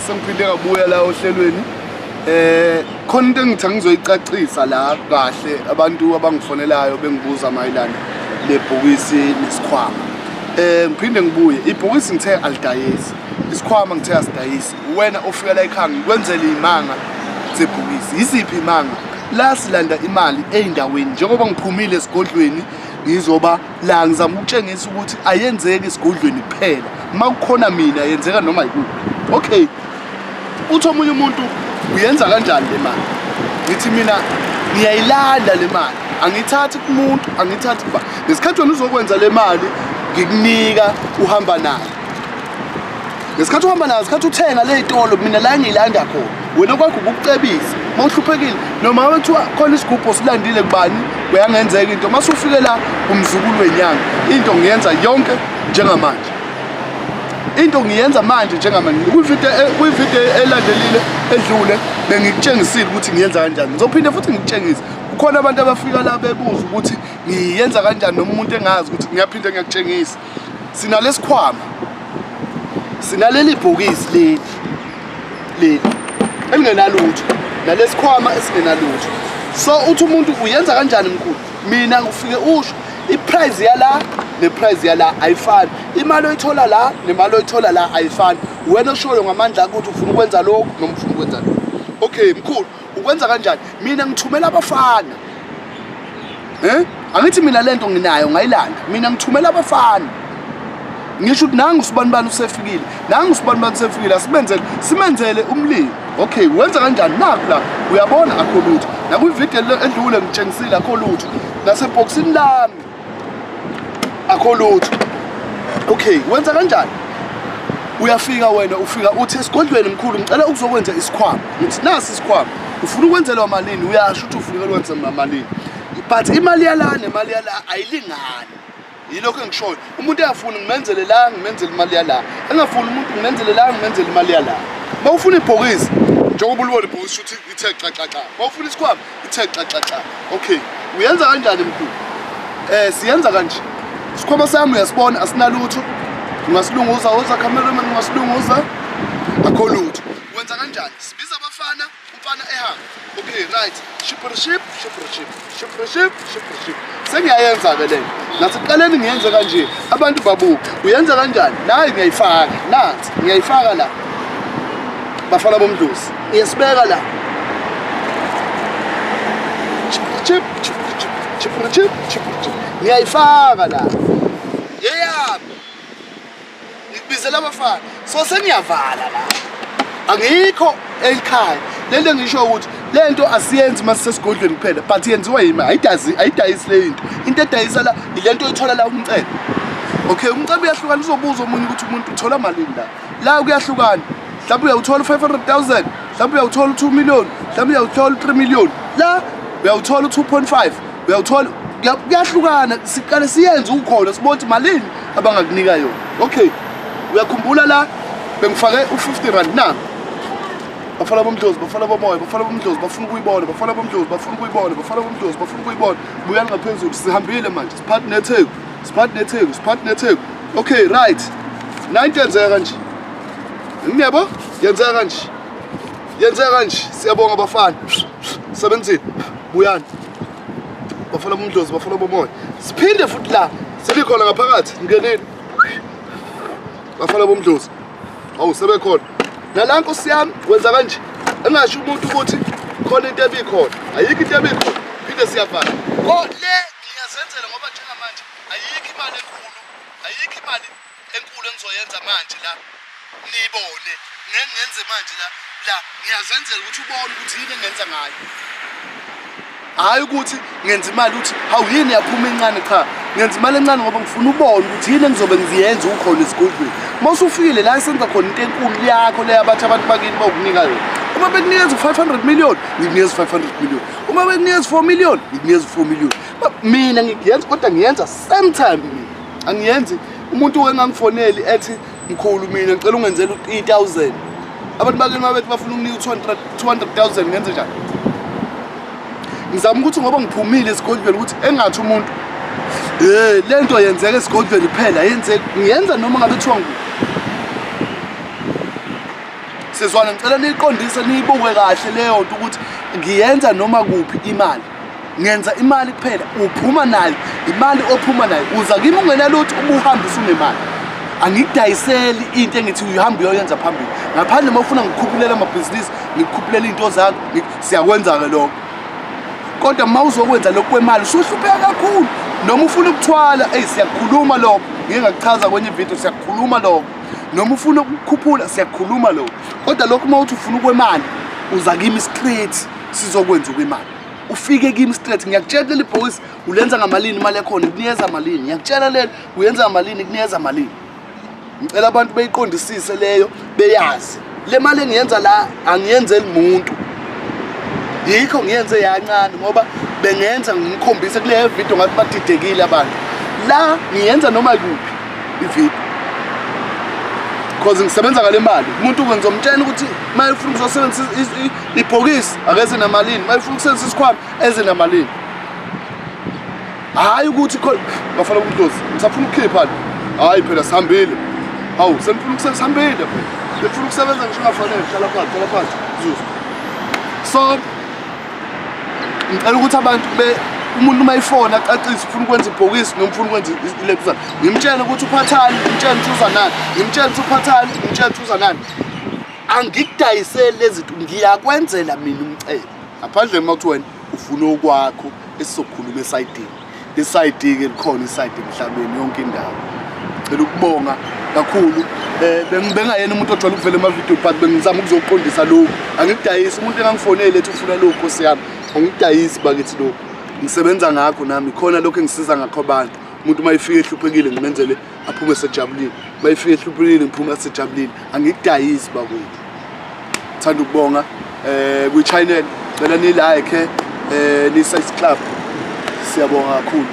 Sengiphinde ngabuya la ohlelweni. Khona into engithi angizoyicacisa la kahle abantu abangifonelayo bengibuza mayelana lebhokisi nesikhwama. Ngiphinde ngibuye, ibhokisi ngithe alidayisi, isikhwama ngithe asidayisi. Wena ofika la ekhaya ngikwenzele imanga zebhokisi. Yiziphi imanga? La silanda imali ey'ndaweni, njengoba ngiphumile esigodlweni ngizoba la, ngizama ukutshengisa ukuthi ayenzeki esigodlweni kuphela, uma kukhona mina yenzeka noma yikuphi. Okay, uthi omunye umuntu uyenza kanjani le mali? Ngithi mina ngiyayilanda le mali, angithathi kumuntu, angithathi kuba. Ngesikhathi wena uzokwenza le mali ngikunika uhamba nayo, ngesikhathi uhamba nayo, ngesikhathi uthenga le y'tolo, mina la ngiyilanda khona. Wena kwakho ukukucebisa uma uhluphekile, noma ngabe kuthiwa khona isigubhu osilandile kubani, kuyangenzeka into uma usufike la umzukulu wenyanga. Into ngiyenza yonke njengamanje, into ngiyenza manje njengamanje. Kwividiyo elandelile edlule bengikutshengisile ukuthi ngiyenza kanjani, ngizophinde futhi ngikutshengise. Kukhona abantu abafika la bebuza ukuthi ngiyenza kanjani, noma umuntu engazi ukuthi ngiyaphinde ngiyakutshengisa. Sinalesikhwama, sinaleli bhokisi leli leli elingenalutho, nalesikhwama esingenalutho. So uthi umuntu uyenza kanjani mkhulu? Mina ngifike usho iprice yala neprice yala ayifani, imali oyithola la nemali oyithola la ayifani. Wena oshoyo ngamandla akho ukuthi ufuna ukwenza lokhu noma ufuna ukwenza lokhu. Okay mkhulu, ukwenza kanjani? Mina ngithumela abafana. Angithi mina lento nginayo ngayilanda, mina ngithumela abafana, ngisho ukuthi nangu usibanibani usefikile, nangu usibanibani usefikile, asimenzele, simenzele umlilo. Okay, wenza kanjani? Nakhu la uyabona akho lutho, nakwividiyo edlule ngitshengisile akho lutho, nasebhokisini lami akho lutho. Okay, wenza kanjani? Uyafika wena, ufika uthi esigodlweni, mkhulu ngicela ukuzokwenza isikhwama. Ngithi nasi isikhwama, ufuna ukwenzelwa malini? Uyasho ukuthi ufuna ukwenza malini, but imali yala nemali yala ayilingani. Yilokho engishoyo, umuntu engafuni ngimenzele la, ngimenzele imali yala, engafuni umuntu ngimenzele la, ngimenzele imali yala. Uma ufuna ibhokisi, njengoba ulibona ibhokisi ukuthi ithe xa xa xa, uma ufuna isikhwama ithe xa xa xa. Okay, uyenza kanjani mkhulu? Siyenza kanje. Isikhwama sami uyasibona asinalutho, ungasilunguza, woza cameraman, ungasilunguza, akho lutho. Wenza kanjani? Sibiza abafana, umfana ehamba. Okay, right, ship ship ship ship ship ship ship ship, sengiyayenza-ke lento. Nasekuqaleni ngiyenze kanje, abantu babuke. Uyenza kanjani? Nayi ngiyayifaka, nansi ngiyayifaka la, bafana bomdlozi, ngiyasibeka la, chip chip chip chip chip chip chip, ngiyayifaka la yeyami, ngikubizela abafana. So sengiyavala la, angikho ekhaya. Lento engisho ukuthi lento asiyenzi uma sisesigodlweni kuphela, but yenziwa yimi, ayidazi, ayidayisi le into. Into edayisa la ilento oyithola la, umcebo. Okay, umcebo uyahlukana. Uzobuza omunye ukuthi umuntu uthola malini la. La kuyahlukana, mhlawumbe uyawuthola u-500 000, mhlawumbe uyawuthola u-2 million, mhlawumbe uyawuthola u-3 million, la uyawuthola u-2.5, uyawuthola, kuyahlukana. Siqale siyenze ukhona, sibone ukuthi malini abangakunika yona. Okay, uyakhumbula la bengifake u-50 rand na? Bafana bomdlozi, bafana bomoya, bafana bomdlozi bafuna ukuyibona, bafana bomdlozi bafuna ukuyibona, bafana bomdlozi bafuna ukuyibona. Buyani ngaphezulu, sihambile manje, siphathi netheku, siphathi netheku, siphathi netheku. Okay, right, 90 yenzeka kanje, ngiyabo, yenzeka kanje, yenzeka kanje. Siyabonga bafana, sebenzile. Buyani bafana bomdlozi, bafana bomoya, siphinde futhi la selikhona ngaphakathi, ngenile bafana bomdlozi. Awu, sebekhona nala nkosi yami. Wenza kanje, engasho umuntu ukuthi khona into ebikhona, ayikho into ebikhona. Phinde siyavala ko le, ngiyazenzela ngoba njengamanje ayikho imali enkulu, ayikho imali enkulu engizoyenza manje la niyibone. Ngeke ngenze manje la, la ngiyazenzela ukuthi ubone ukuthi yini engenza ngayo, hhayi ukuthi ngenza imali ukuthi hawu yini yaphuma encane. Cha, ngenza imali encane ngoba ngifuna ubone ukuthi yini engizobe ngiziyenza ukhona esigodlweni. Uma usufikile la esenza khona into enkulu yakho le abathi abantu bakini bawukunika yona, uma bekunikeza u-500 million, ngikunikeza u-500 million, uma bekunikeza u-4 million, ngikunikeza u-4 million. Mina ngiyenza, kodwa ngiyenza same time. Mina angiyenzi umuntu engangifoneli ethi mkhulu mina ngicela ungenzela u-3000. Abantu bakini mabethi bafuna ukunika u-200 000, ngenze njani? Ngizama ukuthi ngoba ngiphumile esigodlweni ukuthi engathi umuntu le nto yenzeka esigodlweni kuphela, yenzeka, ngiyenza noma ngabe kuthiwa ngu. Sizwana, ngicela niyiqondise, niyibuke kahle leyo nto ukuthi ngiyenza noma kuphi imali. Ngenza imali kuphela, uphuma nayo imali ophuma nayo, uza kimi ungenalutho, ubuhambe usunemali. Angikudayiseli into engithi uhambe uyoyenza phambili, ngaphandle uma ufuna ngikukhuphulela amabhizinisi, ngikukhuphulela iy'nto zakho, siyakwenza-ke lokho. Kodwa uma uzokwenza lokhu kwemali usuhlupheka kakhulu, noma ufuna ukuthwala, eyi siyakukhuluma lokho, ngike ngakuchaza kwenye ividiyo, siyakukhuluma lokho. Noma ufuna ukukhuphula, siyakukhuluma lokho. Kodwa lokhu uma uthi ufuna ukwemali, uza kimi straight, sizokwenza ukwemali. Ufike kimi straight, ngiyakutshela leli bhokisi ulenza ngamalini, imali yakhona kunikeza malini, ngiyakutshela leli uyenza ngamalini, kunikeza malini. Ngicela abantu beyiqondisise leyo, beyazi le mali engiyenza la angiyenzeli muntu, yikho ngiyenze yancane ngoba bengenza ngimkhombise kule video ngathi badidekile abantu. La ngiyenza noma kuphi ivideo because ngisebenza ngale mali. Umuntu ngizomtshela ukuthi uma efuna ukuzosebenzisa ibhokisi akeze namalini, uma efuna ukusebenzisa isikhwama eze namalini. Hhayi ukuthi bafana kumdlozi ngisafuna ukukhipha, hhayi phela sihambile, hawu senifuna ukusebenza, sihambile phela, nifuna ukusebenza ngisho ungafanele. Hlala phansi, hlala phansi zuzu. So ngicela ukuthi abantu umuntu uma ifona acacise ufuna ukwenza ibhokisi noma ufuna ukwenza ilekuzana, ngimtshele ukuthi uphathani, ngimtshele ukuthi uza nani, ngimtshele ukuthi uphathani, ngimtshele ukuthi uza nani. Angikudayiseli lezi zinto, ngiyakwenzela mina umcebo, ngaphandle uma kuthi wena ufuna okwakho esizokhuluma esayidini. Isayidi-ke likhona isayidi emhlabeni yonke indawo. Ngicela ukubonga kakhulu. Bengayena umuntu ojwayele ukuvela ema-video, but bengizama ukuzoqondisa lokhu. Angikudayisi, umuntu engangifoneli ethi ufuna lokhu, nkosi yami, angikudayisi bakithi lokhu. Ngisebenza ngakho nami, khona lokhu engisiza ngakho abantu. Umuntu uma efika ehluphekile ngimenzele aphume sejabulile, uma efika ehluphekile ngiphume sejabulile. Angikudayisi bakwethu. Thanda ukubonga kwi-channel, cela ni-like, ni-subscribe. Siyabonga kakhulu.